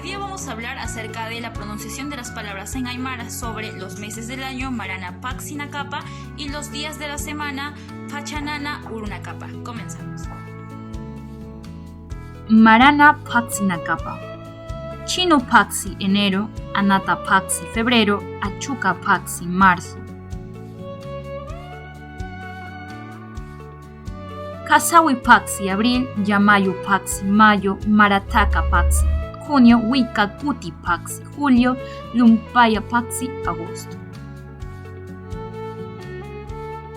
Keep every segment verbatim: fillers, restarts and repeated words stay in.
Hoy día vamos a hablar acerca de la pronunciación de las palabras en aymara sobre los meses del año, marana phaxi nakapa, y los días de la semana, phacha nana urunakapa. Comenzamos. Marana phaxi nakapa. Chhinu phaxi enero, anata phaxi febrero, achuka phaxi marzo. Kasawi phaxi abril, yamayu phaxi mayo, marathaka phaxi junio, wikakuti phaxi julio, lumpaya phaxi agosto.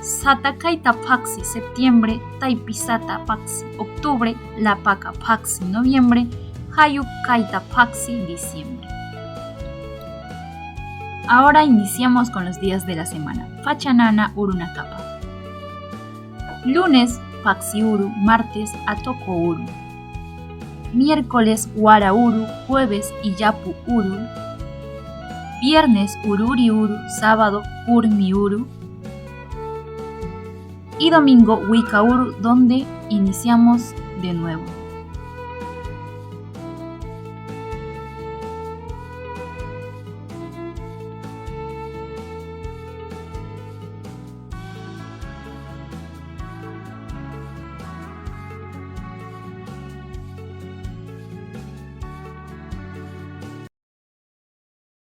Satakayta phaxi septiembre, taypisata phaxi octubre, lapaka phaxi noviembre, jayukayta phaxi diciembre. Ahora iniciamos con los días de la semana. Phacha nana urunakapa. Lunes, phaxi uru, martes, atoko uru. Miércoles, wara uru, jueves, iyapu uru. Viernes, ururi uru, sábado, kurmi uru. Y domingo, wika uru, donde iniciamos de nuevo.